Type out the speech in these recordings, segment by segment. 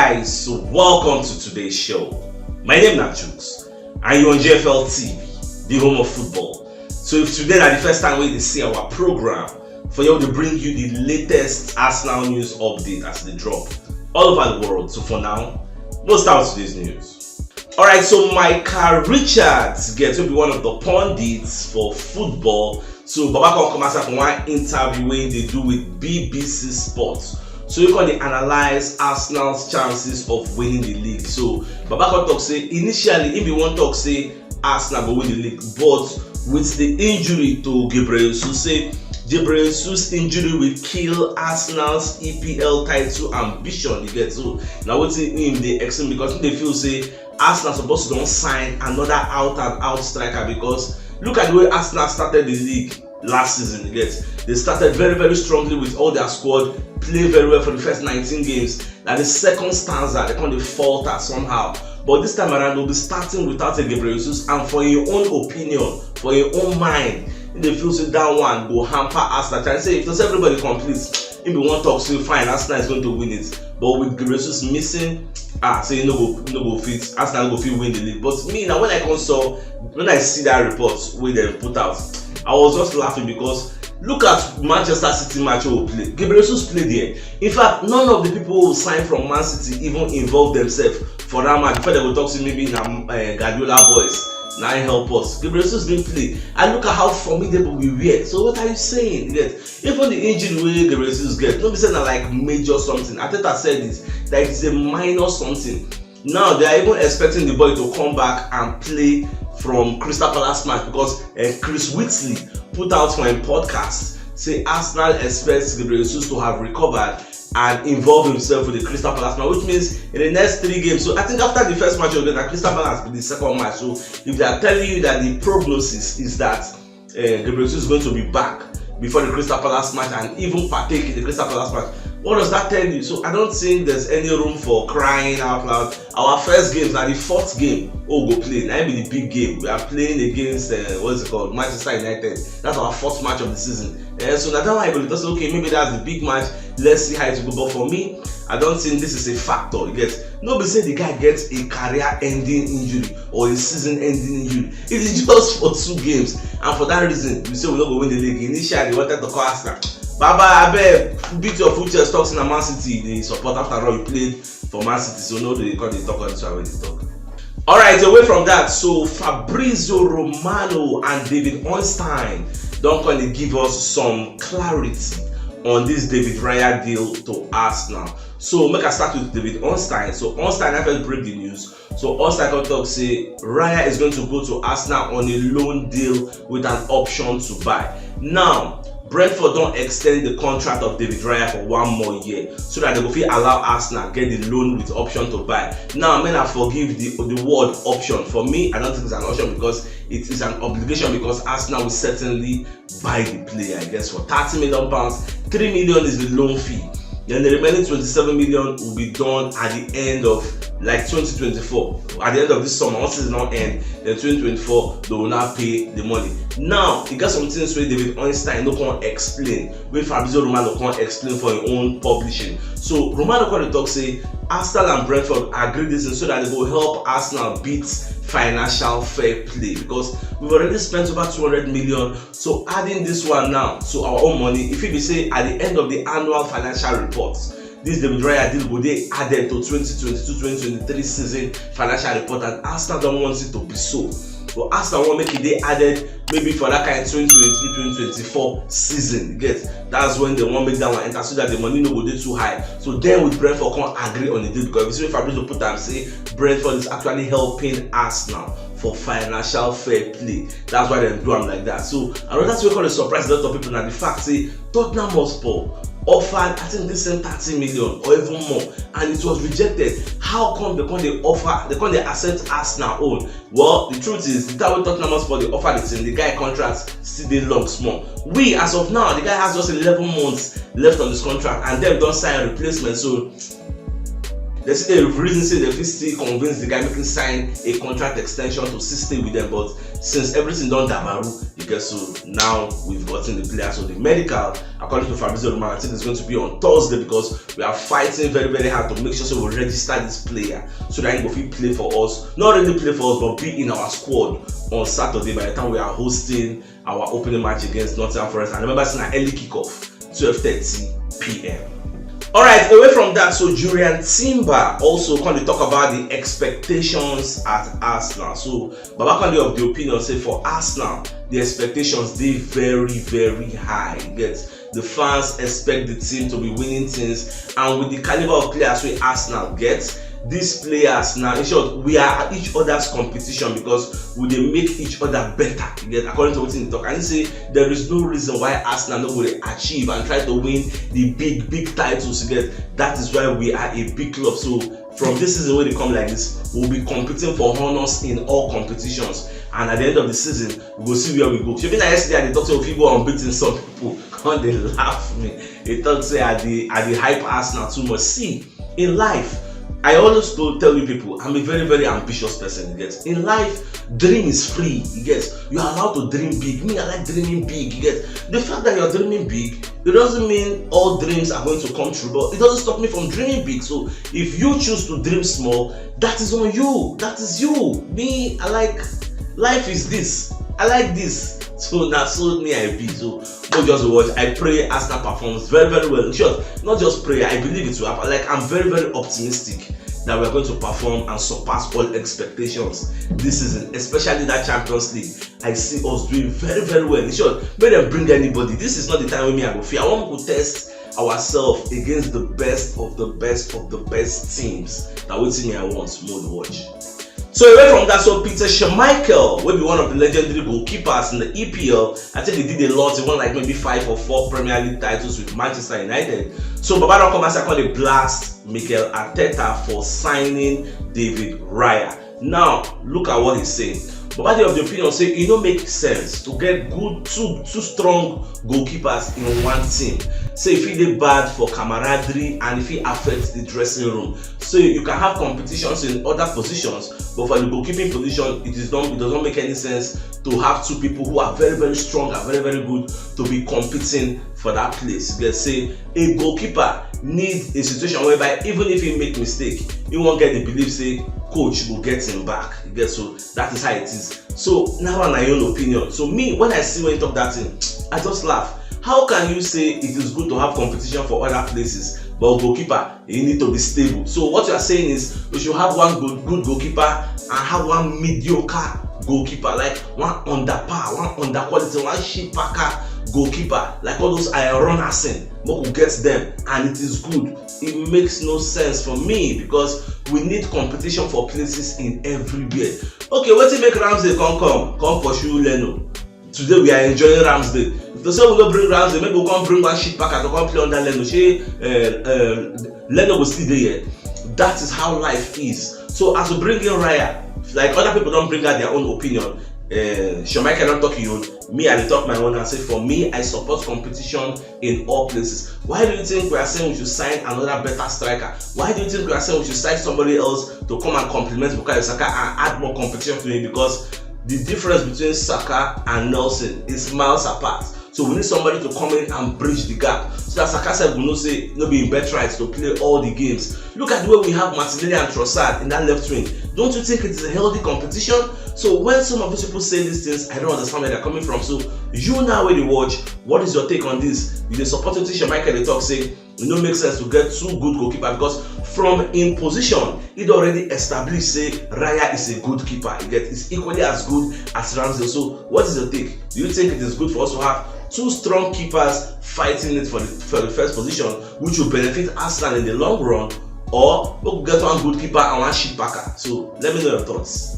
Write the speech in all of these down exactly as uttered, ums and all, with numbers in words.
Guys, so welcome to today's show. My name na Chooks, and you're on G F L T V, the home of football. So if today na the first time wey you dey see our program, for here we dey bring you the latest Arsenal news update as e dey drop all over the world. So for now, we'll start with today's news. Alright, so Micah Richards get to be one of the pundits for football. So Baba come come outside for one interview wey dey do with B B C Sports. So he come dey analyze Arsenal's chances of winning the league. So Baba come talk say initially he bin wan talk say Arsenal go win the league, but with the injury to Gabriel Jesus, say Gabriel Jesus injury will kill Arsenal's E P L title ambition. You get, so na wetin him dey explain, because him dey feel say Arsenal suppose to don sign another out and out striker, because look at the way Arsenal started the league last season. You get, they started very, very strongly with all their squad, play very well for the first nineteen games. Na the second stanza, they come dey falter somehow. But this time around, they'll be starting without a Gabriel Jesus, and for your own opinion, for your own mind, he dey feel say that one go hamper Arsenal. Try say if just everybody complete, he bin wan talk say fine, Arsenal is going to win it. But with Gabriel Jesus missing, ah, say no go, no go fit, Arsenal no go fit win the league. But me now, when I come saw, when I see that report wey dem put out, I was just laughing, because look at Manchester City match wey we play. Gabriel Jesus play there. In fact, none of the people who signed from Man City even involve themselves for that match. Before they go talk say maybe na uh, Guardiola boys na him help us. Gabriel Jesus bin play. And look at how formidable we were. So what are you saying? Yet, even the injury wey Gabriel Jesus get, no be say na like major something. Arteta said it, that it's a minor something. Now they are even expecting the boy to come back and play from Crystal Palace match, because uh, Chris Whitley put out for a podcast say Arsenal expects Gabriel Jesus to have recovered and involve himself with the Crystal Palace match, which means in the next three games. So I think after the first match, na Crystal Palace be the second match. So if they are telling you that the prognosis is that uh, Gabriel Jesus is going to be back before the Crystal Palace match and even partake in the Crystal Palace match, what does that tell you? So I don't think there's any room for crying out loud. Our first game na the fourth game wey we go play. Na be the big game. We are playing against uh, what's it called, Manchester United. That's our fourth match of the season. Uh, so na that one I go just say, okay, maybe that's the big match. Let's see how it go. But for me, I don't think this is a factor. You get, no be say the guy gets a career-ending injury or a season-ending injury. It is just for two games, and for that reason, we say we no go win the league. Initially, we wanted to call Arsenal. Baba, abeg, beat your full chest, talk say na Man City dey support. After all, you played for Man City, so no dey call the talk on this one wey dey talk. Alright, away from that, so Fabrizio Romano and David Ornstein don come dey give us some clarity on this David Raya deal to Arsenal. So make I start with David Ornstein. So Ornstein na first break the news. So Ornstein come talk say Raya is going to go to Arsenal on a loan deal with an option to buy. Now, Brentford don extend the contract of David Raya for one more year so that they go fit allow Arsenal get the loan with option to buy. Now, make I forgive the the word option. For me, I don't think it's an option because it is an obligation, because Arsenal will certainly buy the player, I guess, for thirty million pounds. Three million is the loan fee. Then the remaining twenty-seven million will be done at the end of, like, twenty twenty-four. At the end of this summer, once it's not end, then twenty twenty-four, they will now pay the money. Now, e get some things wey David Ornstein no come explain, wey Fabrizio Romano come explain for him own publishing. So Romano come dey talk say Arsenal and Brentford agree this thing so that they go help Arsenal beat financial fair play, because we've already spent over two hundred million. So adding this one now to our own money, if it be say at the end of the annual financial reports, this David Raya deal go dey added to twenty twenty-two twenty twenty-three season financial report, and Arsenal don want it to be so. But Arsenal wan make e dey added maybe for that kind twenty twenty-three twenty twenty-four season. You get, that's when they wan make that one enter so that the money no go dey too high. So then with Brentford come agree on the deal, because if you see Fabrizio put am say Brentford is actually helping Arsenal for financial fair play. That's why dem do am like that. So another thing wey come dey surprise a lot of people na the fact say Tottenham Hotspur offered, I think, this same thirty million or even more, and it was rejected. How come they come dey offer, they come dey accept Arsenal own? Well, the truth is, the time wey Tottenham Hotspur dey offer the thing, the guy contract still dey long small. We, as of now, the guy has just eleven months left on his contract, and dem don sign replacement. So They say they reason say they fit still convince the guy, make him sign a contract extension to still stay with them, but since everything don dabaru, you get, so now we've gotten the player. So the medical, according to Fabrizio Romano, I think it's going to be on Thursday, because we are fighting very, very hard to make sure so we register this player so that he go fit play for us, not really play for us, but be in our squad on Saturday by the time we are hosting our opening match against Nottingham Forest. And remember, it's an early kickoff, twelve thirty p.m. All right, away from that, so Jurrien Timber also come dey talk about the expectations at Arsenal. So Baba come dey of the opinion say for Arsenal, the expectations dey very, very high. You get, the fans expect the team to be winning things, and with the caliber of players wey Arsenal get, these players now, in short, we are each other's competition, because we dey make each other better. You get, according to wetin he talk, and he say there is no reason why Arsenal no go dey achieve and try to win the big, big titles. You get, that is why we are a big club. So from this season wey dey come like this, we'll be competing for honours in all competitions, and at the end of the season, we go see where we go. Shebi na yesterday I dey talk say we fit go unbeaten, some people come dey laugh me. They talk say I dey, I dey hype Arsenal too much. See, in life, I always told, tell you people, I'm a very, very ambitious person. You get, in life, dream is free. You get, you are allowed to dream big. Me, I like dreaming big. You get, the fact that you're dreaming big, it doesn't mean all dreams are going to come true, but it doesn't stop me from dreaming big. So if you choose to dream small, that is on you. That is you. Me, I like, life is this. I like this. So na so me I be. So go just watch. I pray Arsenal performs very, very well. In short, not just pray, I believe it will happen. Like, I'm very, very optimistic that we are going to perform and surpass all expectations this season, especially that Champions League. I see us doing very, very well. In short, make dem bring anybody. This is not the time wey me I go fear. I wan go test ourselves against the best of the best of the best teams. Na wetin me I want, more watch. So away from that, so Peter Schmeichel, wey be one of the legendary goalkeepers in the E P L, I think he did a lot. He won like maybe five or four Premier League titles with Manchester United. So Baba don come outside come dey blast Mikel Arteta for signing David Raya. Now look at what he say. Baba dey of the opinion say e no make sense to get good two two strong goalkeepers in one team. Say e fit dey bad for camaraderie and e fit affect the dressing room. So you can have competitions in other positions, but for the goalkeeping position, it is not, it does not make any sense to have two people who are very, very strong and very, very good to be competing for that place. You get, say a goalkeeper need a situation whereby even if he make mistake, he wan get the belief say coach go get him back. You get, so that is how it is. So now na your own opinion. So me, when I see when you talk that thing, I just laugh. How can you say it is good to have competition for other places, but goalkeeper, you need to be stable? So what you are saying is we should have one good, good goalkeeper and have one mediocre goalkeeper, like one under par, one under quality, one shit packer goalkeeper, like all those Aaron Asen. Make we get them, and it is good. It makes no sense for me because we need competition for places in everywhere. Okay, wetin make Ramsdale come come come pursue Leno? Today we are enjoying Ramsdale. If to say we no bring Ramsdale, maybe we come bring one shit packer to come play under Leno. Shey uh, uh, Leno go still dey here? That is how life is. So as we bring in Raya, like other people don bring out their own opinion. Uh, Schmeichel don talk him own. Me, I dey talk my own and say for me, I support competition in all places. Why do you think we are saying we should sign another better striker? Why do you think we are saying we should sign somebody else to come and complement Bukayo Saka and add more competition to him? Because the difference between Saka and Nelson is miles apart. So we need somebody to come in and bridge the gap so that Saka sef go know say no be him birthright to play all the games. Look at the way we have Martinelli and Trossard in that left wing. Don't you think it is a healthy competition? So when some of these people say these things, I don't understand where they're coming from. So you now wey dey watch, what is your take on this? You dey support wetin Schmeichel dey talk say e no make sense to get two good goalkeeper because from im position, e don already establish say Raya is a good keeper. E get, is equally as good as Ramsdale. So what is your take? Do you think it is good for us to have two strong keepers fighting it for the, for the first position, which will benefit Arsenal in the long run, or we could get one good keeper and one shit packer? So let me know your thoughts.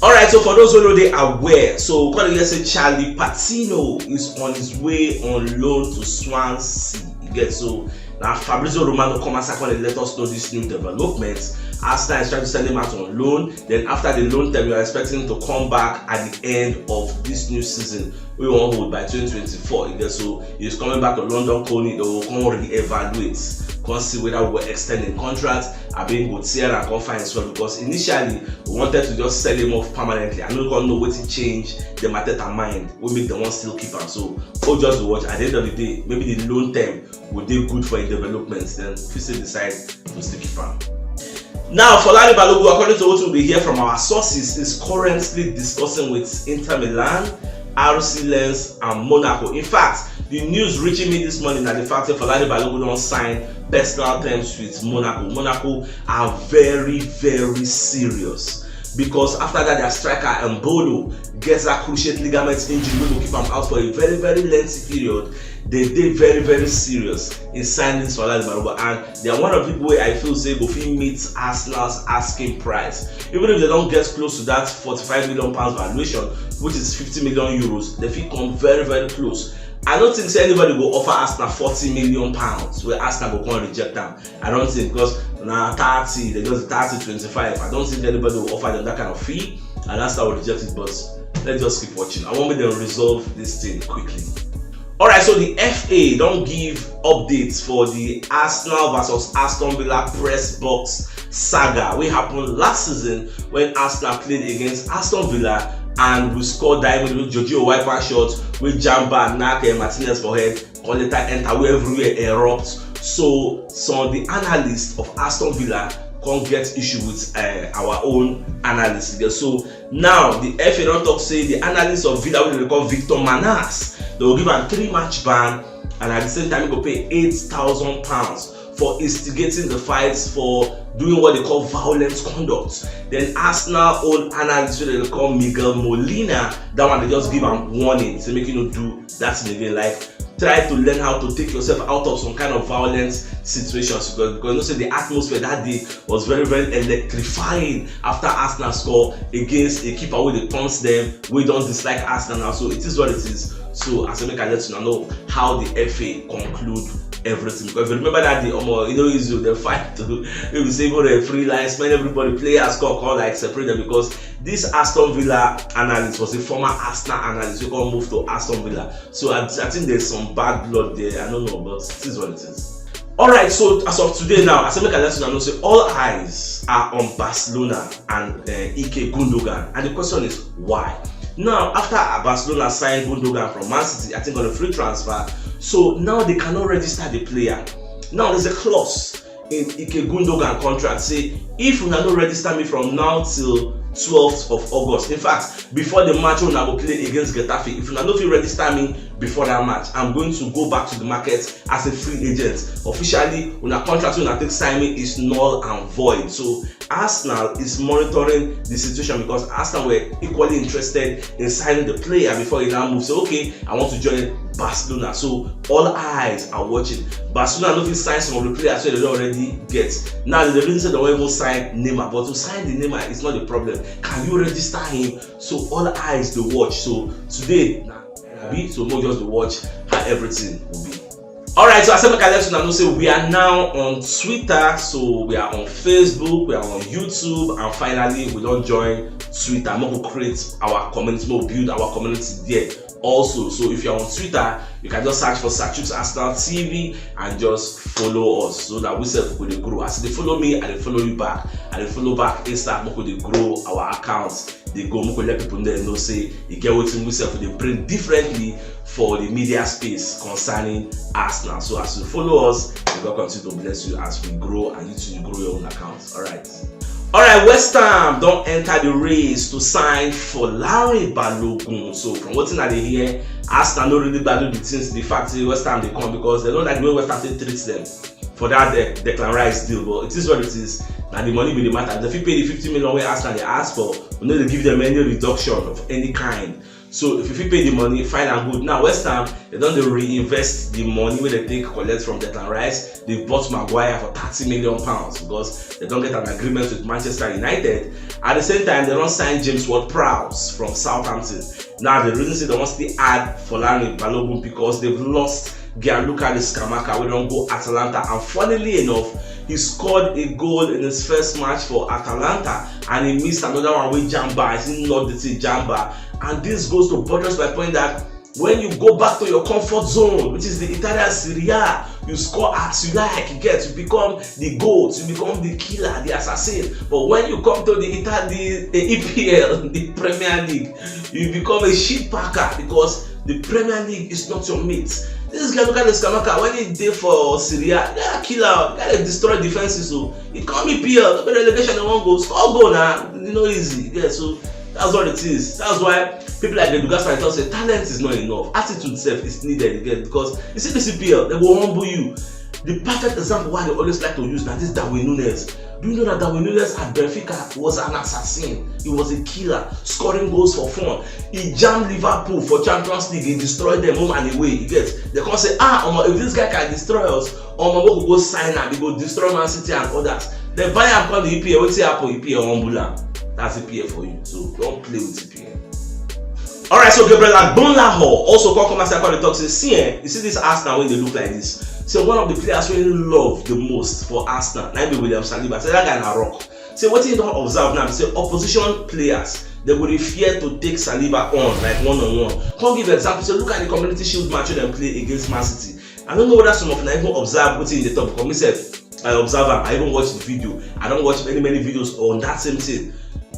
All right, so for those who no dey aware, so we come hear say Charlie Patino is on his way on loan to Swansea. You get, so now Fabrizio Romano come outside come dey let us know this new development. Arsenal is trying to send him out on loan. Then after the loan term, we are expecting him to come back at the end of this new season. wey we wan hold by twenty twenty-four again. So he's coming back to London, Coney. They will come re-evaluate, come see whether we go extend im contract, abi im go tear am come find im swell, because initially we wanted to just sell him off permanently. I no come know wetin change the Arteta mind wey make dem wan still keep am. So we just watch. At the end of the day, maybe the loan term go dey good for im development, then we fit still decide to still keep am. Now, Folari Balogun, according to what we hear from our sources, is currently discussing with Inter Milan, R C Lens, and Monaco. In fact, the news reaching me this morning na the fact say Folari Balogun don sign personal terms with Monaco. Monaco are very, very serious, because after that, their striker Embolo gets that cruciate ligament injury wey go keep am out for a very, very lengthy period. They dey very, very serious in signing Folari Balogun, and they are one of the people wey I feel say go fit meet Arsenal's asking price. Even if they don get close to that forty-five million pounds valuation, which is fifty million euros, they fit come very, very close. I don't think say anybody go offer Arsenal forty million pounds wey Arsenal go come reject am. I don't think, because na thirty, they just thirty, twenty-five. I don't think anybody will offer them that kind of fee, and Arsenal will reject it. But let's just keep watching. I want make dem resolve this thing quickly. Alright, so the F A don give updates for the Arsenal versus Aston Villa press box saga wey happen last season when Arsenal played against Aston Villa and we score that way with Georgio Wiper shot wey jam bar, knack, eh, Martinez for head, come later enter, wey everywhere erupt. So some of the analysts of Aston Villa come get issue with, eh, our own analysts. So now the F A don talk say the analyst of Villa, wey dem dey call Victor Manas, they will give am three match ban, and at the same time he go pay eight thousand pounds for instigating the fights, for doing what they call violent conduct. Then Arsenal own analyst, wey dem dey call Miguel Molina, that one they just give am warning, say make you no do that thing again. Like, try to learn how to take yourself out of some kind of violent situations, because, because you know say the atmosphere that day was very, very electrifying after Arsenal score against a keeper wey dey taunt them, wey don dislike Arsenal now. So it is what it is. So I say make I let una know how the F A conclude everything, because if you remember that day, omo, e no easy o. Dem fight to, if you say go referee, linesmen, everybody, players come, come like separate them, because this Aston Villa analyst was a former Arsenal analyst wey come move to Aston Villa. So I, I think there's some bad blood there. I don't know, but it is what it is. Alright, so as of today now, I say make I let una know say all eyes are on Barcelona and, eh, Ilkay Gundogan, and the question is why. Now, after Barcelona signed Gundogan from Man City, I think on a free transfer, so now they cannot register the player. Now there's a clause in Ilkay Gundogan contract say, if una no register me from now till twelfth of August, in fact, before the match wey una go play against Getafe, if una no fit register me before that match, I'm going to go back to the market as a free agent. Officially, una contract wey una take sign me is null and void. So Arsenal is monitoring the situation, because Arsenal were equally interested in signing the player before he now moved. So, okay, I want to join Barcelona. So all eyes are watching. Barcelona no fit sign some of the players wey they don already get. Now the reason say they wan even sign Neymar, but to sign the Neymar is not the problem. Can you register him? So all eyes dey watch. So today na, abi, so make we just dey watch how everything will be. Alright, so I say make I let una know say we are now on Twitter, so we are on Facebook, we are on YouTube, and finally we don join Twitter. Make we create our community, make we build our community there also. So if you're on Twitter, you can just search for Sachuk's Arsenal T V and just follow us, so that we sef go dey grow. As you dey follow me, I dey follow you back. I dey follow back Insta, make we dey grow our accounts. Dey go, make we let people know, know say e get wetin we sef dey bring differently for the media space concerning Arsenal. So as you follow us, may God continue to bless you as we grow and you too, you grow your own accounts. Alright. Alright, West Ham don enter the race to sign Folari Balogun. So from wetin I dey hear, Arsenal no really gbadu the things, the fact say West Ham dey come, because they no like the way West Ham take treat them for that De- Declan Rice deal. But it is what it is. Na the money be the matter. They fit pay the fifty million wey Arsenal dey ask for. We no dey give them any reduction of any kind. So if you fit pay the money, fine and good. Now West Ham, they don dey reinvest the money wey they take collect from Declan Rice. They bought Maguire for thirty million pounds because they don get an agreement with Manchester United. At the same time, they don sign James Ward-Prowse from Southampton. Now the reason say they wan still add Folari Balogun because they've lost Gianluca Scamacca, wey don go Atalanta, and funnily enough, he scored a goal in his first match for Atalanta, and he missed another one wey jam bar. I think not the thing jam bar, and this goes to buttress my point that When you go back to your comfort zone, which is the Italian Serie A, you score as you like, you get, you become the goat, you become the killer, the assassin. But when you come to the Ita- the, the E P L, the Premier League, you become a shit packer because the Premier League is not your mate. This guy, look at this Skamaka, when he dey for Serie A, yeah, killer, you gotta destroy defenses. So it come E P L, no be relegation, they won't go score goal now. You know, easy. Yeah, so that's what it is. That's why people like Edu Gassan talk say talent is not enough. Attitude itself is needed again because you see this E P L, they will humble you. The perfect example why they always like to use now this Darwin Nunes. Do you know that Darwin Nunes at Benfica was an assassin? He was a killer, scoring goals for fun. He jammed Liverpool for Champions League. He destroyed them home and away. You get? They can't say, ah, omo, if this guy can destroy us, omo, we could go sign him. He go destroy Man City and others. Then buy him, come the E P L. What's happen? E P L humble am. That's E P L for you. So don't play with E P L. All right, so Gabriel Agbonlahor also come come outside come dey talk say, see, eh, you see this Arsenal wey dey look like this. So one of the players wey he love the most for Arsenal na be William Saliba. Say that guy na rock. Say wetin he don observe now be say opposition players, they go dey fear to take Saliba on like one on one. Come give example, say look at the Community Shield match wey dem play against Man City. I don't know whether some of una even observe wetin he dey talk, because me sef, I observe am. I even watch the video. I don watch many many videos on that same thing.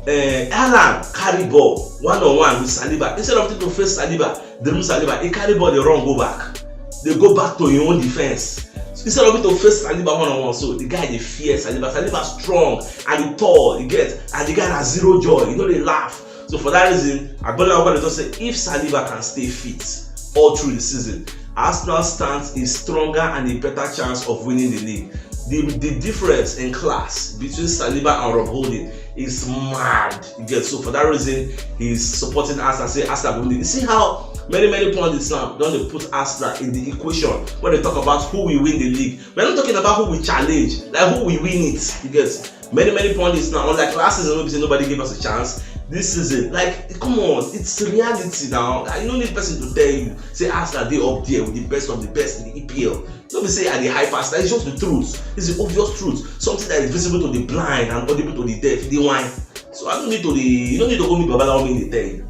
Uh, Alan carry ball one on one with Saliba. Instead of him to face Saliba, dribble Saliba, he carry ball, they run go back. They go back to your own defense. So instead of him to face Saliba one on one, so the guy dey fear Saliba. Saliba strong and he tall, you get, and the guy na zero joy. You know they laugh. So for that reason, Agbonlahor just say if Saliba can stay fit all through the season, Arsenal stands a stronger and a better chance of winning the league. The, the difference in class between Saliba and Rob Holding is mad. You get, so for that reason, he's supporting Arsenal. Say Arsenal will win. You see how many many pundits now don dey put Arsenal in the equation when they talk about who will win the league. We're not talking about who will challenge, like who will win it. You get, many many pundits now, unlike last season, wey be say nobody gave us a chance. This season, like, come on, it's reality now. You no need person to tell you say Arsenal dey up there with the best of the best in the E P L. No be say I dey hype Arsenal, it's just the truth. It's the obvious truth. Something that is visible to the blind and audible to the deaf. The wine. So I don't need to the you don't need to go meet Babalawo make they tell you.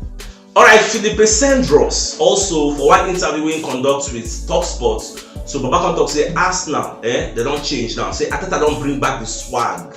All right, Felipe Sendros also for one interview wey he conduct with Talksport. So Baba come talk say Arsenal, eh, they don't change now. Say Arteta don't bring back the swag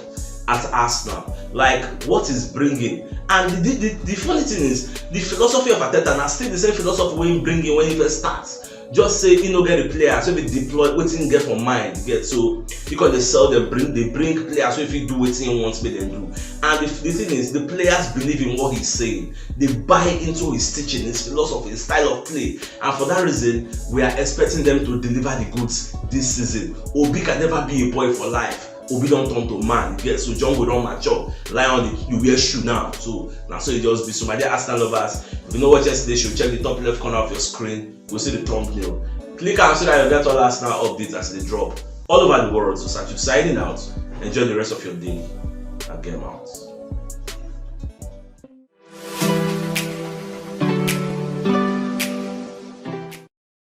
at Arsenal. Like, what is bringing? And the, the, the funny thing is, the philosophy of Arteta na still the same philosophy wey he bring in when he first start. Just say he no get the player, so he deploy wetin he get for mind. Get, so he come dey sell them, bring they bring players so if he do wetin he wants make them do. And the, the thing is, the players believe in what he's saying. They buy into his teaching, his philosophy, his style of play. And for that reason, we are expecting them to deliver the goods this season. Obi can never be a boy for life. Obi don turn to man. You get, so John go don mature. Lion, you wear shoe now. So now so it just be. So my dear Arsenal lovers, if you no watch yesterday show, check the top left corner of your screen. Go see the thumbnail. Click am so that you get all Arsenal updates as they drop all over the world. So Satu signing out. Enjoy the rest of your day. And game out.